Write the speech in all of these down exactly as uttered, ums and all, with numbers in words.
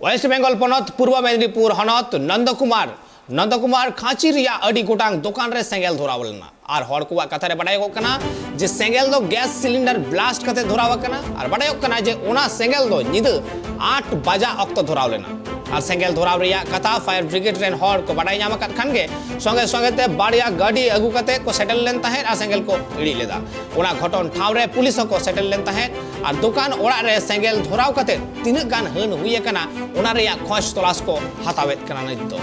West Bengal ᱯᱚᱱᱚᱛ ᱯᱩᱨᱵᱚ ᱢᱮᱫᱤᱱᱤᱯᱩᱨ ᱦᱚᱱᱚᱛ ᱱᱚᱱᱫᱚᱠᱩᱢᱟᱨ, ᱱᱚᱱᱫᱚᱠᱩᱢᱟᱨ ᱠᱷᱟᱸᱪᱤ ᱨᱮᱭᱟᱜ ᱟᱹᱰᱤ ᱜᱚᱴᱟᱝ ᱫᱚᱠᱟᱱ ᱨᱮ ᱥᱮᱸᱜᱮᱞ ᱫᱷᱚᱨᱟᱣ ᱞᱮᱱᱟ᱾ ᱟᱨ ᱦᱚᱲ ᱠᱚᱣᱟᱜ ᱠᱟᱛᱷᱟ ᱨᱮ ᱵᱟᱰᱟᱭᱚᱜ ᱠᱟᱱᱟ ᱡᱮ ᱥᱮᱸᱜᱮᱞ ᱫᱚ gas cylinder blast ᱠᱟᱛᱮ ᱫᱷᱚᱨᱟᱣ ᱟᱠᱟᱱᱟ᱾ ᱟᱨ ᱵᱟᱰᱟᱭᱚᱜ ᱠᱟᱱᱟ ᱡᱮ ᱚᱱᱟ ᱥᱮᱸᱜᱮᱞ ᱫᱚ ᱧᱤᱫᱟᱹ ᱟᱴ ᱵᱟᱡᱟ ᱚᱠᱛᱚ ᱫᱷᱚᱨᱟᱣ ᱞᱮᱱᱟ᱾ ᱟᱨ ᱥᱮᱸᱜᱮᱞ ᱫᱷᱚᱨᱟᱣ ᱨᱮᱭᱟᱜ ᱠᱟᱛᱷᱟ fire brigade ᱨᱮᱱ ᱦᱚᱲ ᱠᱚ ᱵᱟᱰᱟᱭ ᱧᱟᱢ ᱟᱠᱟᱫ ᱠᱷᱟᱱ ᱜᱮ ᱥᱚᱸᱜᱮ ᱥᱚᱸᱜᱮ ᱛᱮ ᱵᱟᱨᱭᱟ ᱜᱟᱹᱰᱤ ᱟᱹᱜᱩ ᱠᱟᱛᱮ ᱠᱚ ᱥᱮᱴᱮᱨ ᱞᱮᱱ ᱛᱟᱦᱮᱸᱫ ᱟᱨ ᱥᱮᱸᱜᱮᱞ ᱠᱚ ᱤᱬᱤᱡ ᱞᱮᱫᱟ᱾ ᱚᱱᱟ ᱜᱷᱚᱴᱚᱱ ᱴᱷᱟᱶ ᱨᱮ ᱯᱩᱞᱤᱥ ᱦᱚᱸᱠᱚ ᱥᱮᱴᱮᱨ ᱞᱮᱱ ᱛᱟᱦᱮᱸᱫ ᱟᱨ ᱫᱚᱠᱟᱱ ᱚᱲᱟᱜ ᱨᱮ ᱥᱮᱸᱜᱮᱞ ᱫᱷᱚᱨᱟᱣ ᱠᱟᱛᱮ ᱛᱤᱱᱟᱹᱜ ᱜᱟᱱ ᱦᱟᱹᱱ ᱦᱩᱭ ᱟᱠᱟᱱᱟ, ᱚᱱᱟ ᱨᱮᱭᱟᱜ ᱠᱷᱚᱡᱽ ᱛᱚᱞᱟᱥ ᱠᱚ ᱦᱟᱛᱟᱣᱮᱫ ᱠᱟᱱᱟ ᱱᱤᱛ ᱫᱚ᱾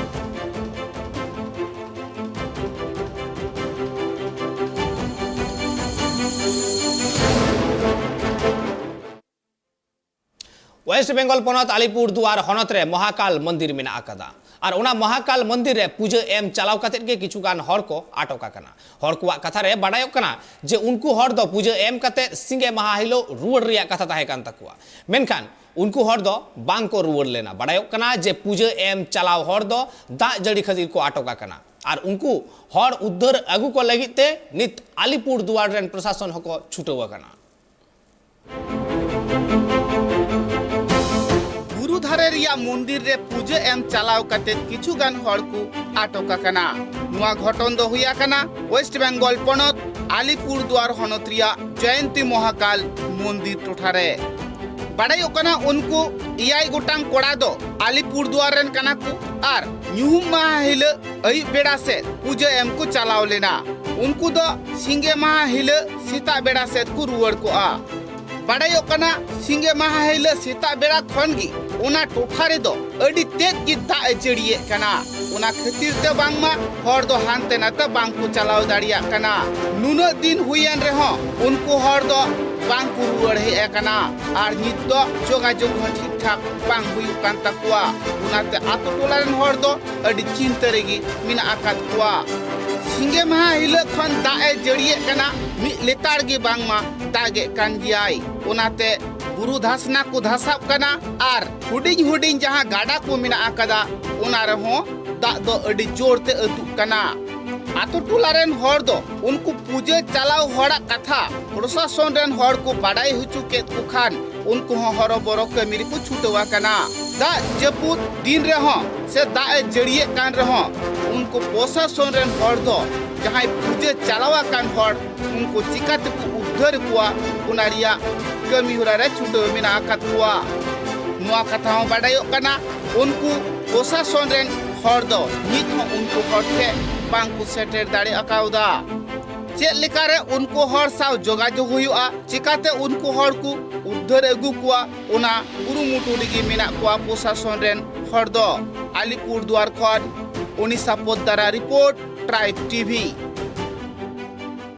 ᱳᱭᱮᱥᱴ ᱵᱮᱝᱜᱚᱞ ᱯᱚᱱᱚᱛ ᱟᱞᱤᱯᱩᱨ ᱫᱩᱣᱟᱨ ᱦᱚᱱᱚᱛ ᱨᱮ ᱢᱚᱦᱟᱠᱟᱞ ᱢᱚᱱᱫᱤᱨ ᱢᱮᱱᱟᱜ ᱟᱠᱟᱫᱟ᱾ ᱟᱨ ᱚᱱᱟ ᱢᱚᱦᱟᱠᱟᱞ ᱢᱚᱱᱫᱤᱨ ᱨᱮ ᱯᱩᱡᱟᱹ ᱮᱢ ᱪᱟᱞᱟᱣ ᱠᱟᱛᱮᱫ ᱜᱮ ᱠᱤᱪᱷᱩ ᱜᱟᱱ ᱦᱚᱲ ᱠᱚ ᱟᱴᱚᱠ ᱟᱠᱟᱱᱟ᱾ ᱦᱚᱲ ᱠᱚᱣᱟᱜ ᱠᱟᱛᱷᱟ ᱨᱮ ᱵᱟᱰᱟᱭᱚᱜ ᱠᱟᱱᱟ ᱡᱮ ᱩᱱᱠᱩ ᱦᱚᱲ ᱫᱚ ᱯᱩᱡᱟᱹ ᱮᱢ ᱠᱟᱛᱮᱫ ᱥᱤᱸᱜᱮ ᱢᱟᱦᱟ ᱦᱤᱞᱳᱜ ᱨᱩᱣᱟᱹᱲ ᱨᱮᱭᱟᱜ ᱠᱟᱛᱷᱟ ᱛᱟᱦᱮᱸ ᱠᱟᱱ ᱛᱟᱠᱚᱣᱟ᱾ ᱢᱮᱱᱠᱷᱟᱱ ᱩᱱᱠᱩ ᱦᱚᱲ ᱫᱚ ᱵᱟᱝ ᱠᱚ ᱨᱩᱣᱟᱹᱲ ᱞᱮᱱᱟ᱾ ᱵᱟᱰᱟᱭᱚᱜ ᱠᱟᱱᱟ ᱡᱮ ᱯᱩᱡᱟᱹ ᱮᱢ ᱪᱟᱞᱟᱣ ᱦᱚᱲ ᱫᱚ ᱫᱟᱜ ᱡᱟᱹᱲᱤ ᱠᱷᱟᱹᱛᱤᱨ ᱠᱚ ᱟᱴᱚᱠ ᱟᱠᱟᱱᱟ᱾ ᱟᱨ ᱩᱱᱠᱩ ᱦᱚᱲ ᱩᱫᱽᱫᱷᱟᱹᱨ ᱟᱹᱜᱩ ᱠᱚ ᱞᱟᱹᱜᱤᱫ ᱛᱮ ᱱᱤᱛ ᱟᱞᱤᱯᱩᱨ ᱫᱩᱣᱟᱨ ᱨᱮᱱ ᱯᱨᱚᱥᱟᱥᱚᱱ ᱦᱚᱸᱠᱚ ᱪᱷᱩᱴᱟᱹᱣ ᱟᱠᱟᱱᱟ᱾ ᱵᱩᱨᱩ ᱫᱷᱟᱨᱮ ᱨᱮᱭᱟᱜ ᱢᱚᱱᱫᱤᱨ ᱨᱮ ᱯᱩᱡᱟᱹ ᱮᱢ ᱪᱟᱞᱟᱣ ᱠᱟᱛᱮ ᱠᱤᱪᱷᱩ ᱜᱟᱱ ᱦᱚᱲ ᱠᱚ ᱟᱴᱚᱠ ᱟᱠᱟᱱᱟ᱾ ᱱᱚᱣᱟ ᱜᱷᱚᱴᱚᱱ ᱫᱚ ᱦᱩᱭ ᱟᱠᱟᱱᱟ ᱳᱭᱮᱥᱴ ᱵᱮᱝᱜᱚᱞ ᱯᱚᱱᱚᱛ ᱟᱞᱤᱯᱩᱨ ᱫᱩᱣᱟᱨ ᱦᱚᱱᱚᱛ ᱨᱮᱭᱟᱜ ᱡᱚᱭᱚᱱᱛᱤ ᱢᱚᱦᱟᱠᱟᱞ ᱢᱚᱱᱫᱤᱨ ᱴᱚᱴᱷᱟ ᱨᱮ᱾ ᱵᱟᱰᱟᱭᱚᱜ ᱠᱟᱱᱟ, ᱩᱱᱠᱩ ᱮᱭᱟᱭ ᱜᱚᱴᱟᱝ ᱠᱚᱲᱟ ᱫᱚ ᱟᱞᱤᱯᱩᱨ ᱫᱩᱣᱟᱨ ᱨᱮᱱ ᱠᱟᱱᱟ ᱠᱚ ᱟᱨ ᱧᱩᱦᱩᱢ ᱢᱟᱦᱟ ᱦᱤᱞᱳᱜ ᱟᱹᱭᱩᱵ ᱵᱮᱲᱟ ᱥᱮᱫ ᱯᱩᱡᱟᱹ ᱮᱢ ᱠᱚ ᱪᱟᱞᱟᱣ ᱞᱮᱱᱟ᱾ ᱩᱱᱠᱩ ᱫᱚ ᱥᱤᱸᱜᱮ ᱢᱟᱦᱟ ᱦᱤᱞᱳᱜ ᱥᱮᱛᱟᱜ ᱵᱮᱲᱟ ᱥᱮᱫ ᱠᱚ ᱨᱩᱣᱟᱹᱲ ᱠᱚᱜᱼᱟ᱾ ᱵᱟᱰᱟᱭᱚᱜ ᱠᱟᱱᱟ, ᱥᱤᱸᱜᱮ ᱢᱟᱦᱟ ᱦᱤᱞᱳᱜ ᱥᱮᱛᱟᱜ ᱵᱮᱲᱟ ᱠᱷᱚᱱ ᱜᱮ ᱚᱱᱟ ᱴᱚᱴᱷᱟ ᱨᱮᱫᱚ ᱟᱹᱰᱤ ᱛᱮᱫ ᱜᱮ ᱫᱟᱜ ᱮ ᱡᱟᱹᱲᱤᱭᱮᱫ ᱠᱟᱱᱟ᱾ ᱚᱱᱟ ᱠᱷᱟᱹᱛᱤᱨ ᱛᱮ ᱵᱟᱝᱢᱟ ᱦᱚᱲ ᱫᱚ ᱦᱟᱱᱛᱮ ᱱᱟᱛᱮ ᱵᱟᱝ ᱠᱚ ᱪᱟᱞᱟᱣ ᱫᱟᱲᱮᱭᱟᱜ ᱠᱟᱱᱟ᱾ ᱱᱩᱱᱟᱹᱜ ᱫᱤᱱ ᱦᱩᱭᱮᱱ ᱨᱮᱦᱚᱸ ᱩᱱᱠᱩ ᱦᱚᱲ ᱫᱚ ᱵᱟᱝ ᱠᱚ ᱨᱩᱣᱟᱹᱲ ᱦᱮᱡ ᱟᱠᱟᱱᱟ ᱟᱨ ᱱᱤᱛ ᱫᱚ ᱡᱳᱜᱟᱡᱳᱜᱽ ᱦᱚᱸ ᱴᱷᱤᱠ ᱴᱷᱟᱠ ᱵᱟᱝ ᱦᱩᱭᱩᱜ ᱠᱟᱱ ᱛᱟᱠᱚᱣᱟ᱾ ᱚᱱᱟᱛᱮ ᱟᱛᱳ ᱴᱚᱞᱟ ᱨᱮᱱ ᱦᱚᱲ ᱫᱚ ᱟᱹᱰᱤ ᱪᱤᱱᱛᱟᱹ ᱨᱮᱜᱮ ᱢᱮᱱᱟᱜ ᱟᱠᱟᱫ ᱠᱚᱣᱟ᱾ ᱥᱤᱸᱜᱮ ᱢᱟᱦᱟ ᱦᱤᱞᱳᱜ ᱠᱷᱚᱱ ᱫᱟᱜ ᱮ ᱡᱟᱹᱲᱤᱭᱮᱫ ᱠᱟᱱᱟ, ᱢᱤᱫ ᱞᱮᱛᱟᱲ ᱜᱮ ᱵᱟᱝᱢᱟ ᱫᱟᱜᱮᱫ ᱠᱟᱱ ᱜᱮᱭᱟᱭ᱾ ᱚᱱᱟᱛᱮ ᱵᱩᱨᱩ ᱫᱷᱟᱥᱱᱟ ᱠᱚ ᱫᱷᱟᱥᱟᱜ ᱠᱟᱱᱟ ᱟᱨ ᱦᱩᱰᱤᱧ ᱦᱩᱰᱤᱧ ᱡᱟᱦᱟᱸ ᱜᱟᱰᱟ ᱠᱚ ᱢᱮᱱᱟᱜ ᱟᱠᱟᱫᱟ, ᱚᱱᱟ ᱨᱮᱦᱚᱸ ᱫᱟᱜ ᱫᱚ ᱟᱹᱰᱤ ᱡᱳᱨ ᱛᱮ ᱟᱹᱛᱩᱜ ᱠᱟᱱᱟ᱾ ᱟᱛᱳ ᱴᱚᱞᱟ ᱨᱮᱱ ᱦᱚᱲ ᱫᱚ ᱩᱱᱠᱩ ᱯᱩᱡᱟᱹ ᱪᱟᱞᱟᱣ ᱦᱚᱲᱟᱜ ᱠᱟᱛᱷᱟ ᱯᱨᱚᱥᱟᱥᱚᱱ ᱨᱮᱱ ᱦᱚᱲ ᱠᱚ ᱵᱟᱰᱟᱭ ᱦᱚᱪᱚ ᱠᱮᱫ ᱠᱚ ᱠᱷᱟᱱ, ᱩᱱᱠᱩ ᱦᱚᱸ ᱦᱚᱨᱚᱵᱚᱨᱚ ᱠᱟᱹᱢᱤ ᱨᱮᱠᱚ ᱪᱷᱩᱴᱟᱹᱣ ᱟᱠᱟᱱᱟ᱾ ᱫᱟᱜ ᱡᱟᱹᱯᱩᱫ ᱫᱤᱱ ᱨᱮᱦᱚᱸ ᱥᱮ ᱫᱟᱜ ᱮ ᱡᱟᱹᱲᱤᱭᱮᱫ ᱠᱟᱱ ᱨᱮᱦᱚᱸ ᱩᱱᱠᱩ ᱯᱨᱚᱥᱟᱥᱚᱱ ᱨᱮᱱ ᱦᱚᱲ ᱫᱚ ᱡᱟᱦᱟᱸᱭ ᱯᱩᱡᱟᱹ ᱪᱟᱞᱟᱣ ᱟᱠᱟᱱ ᱦᱚᱲ ᱩᱱᱠᱩ ᱪᱤᱠᱟ ᱛᱮᱠᱚ ᱩᱫᱽᱫᱷᱟᱹᱨ ᱠᱚᱣᱟ, ᱚᱱᱟ ᱨᱮᱭᱟᱜ ᱠᱟᱹᱢᱤ ᱦᱚᱨᱟ ᱨᱮ ᱪᱷᱩᱴᱟᱹᱣ ᱢᱮᱱᱟᱜ ᱟᱠᱟᱫ ᱠᱚᱣᱟ᱾ ᱱᱚᱣᱟ ᱠᱟᱛᱷᱟ ᱦᱚᱸ ᱵᱟᱰᱟᱭᱚᱜ ᱠᱟᱱᱟ, ᱩᱱᱠᱩ ᱯᱨᱚᱥᱟᱥᱚᱱ ᱨᱮᱱ ᱦᱚᱲ ᱫᱚ ᱱᱤᱛ ᱦᱚᱸ ᱩᱱᱠᱩ ᱦᱚᱲ ᱴᱷᱮᱱ ᱵᱟᱝ ᱠᱚ ᱥᱮᱴᱮᱨ ᱫᱟᱲᱮ ᱟᱠᱟᱣᱫᱟ᱾ ᱪᱮᱫ ᱞᱮᱠᱟᱨᱮ ᱩᱱᱠᱩ ᱦᱚᱲ ᱥᱟᱶ ᱡᱳᱜᱟᱡᱳᱜᱽ ᱦᱩᱭᱩᱜᱼᱟ, ᱪᱤᱠᱟᱛᱮ ᱩᱱᱠᱩ ᱦᱚᱲ ᱠᱚ ᱩᱫᱽᱫᱷᱟᱹᱨ ᱟᱹᱜᱩ ᱠᱚᱣᱟ, ᱚᱱᱟ ᱠᱩᱨᱩᱢᱩᱴᱩ ᱨᱮᱜᱮ ᱢᱮᱱᱟᱜ ᱠᱚᱣᱟ ᱯᱨᱚᱥᱟᱥᱚᱱ ᱨᱮᱱ ᱦᱚᱲ ᱫᱚ᱾ ᱟᱞᱤᱯᱩᱨᱫᱩᱣᱟᱨ ᱠᱷᱚᱱ ᱚᱱᱤᱥᱟ ᱯᱚᱫᱽᱫᱟᱨᱟ ᱨᱤᱯᱳᱨᱴ, ᱴᱨᱟᱭᱤᱵᱽ ᱴᱤᱵᱷᱤ᱾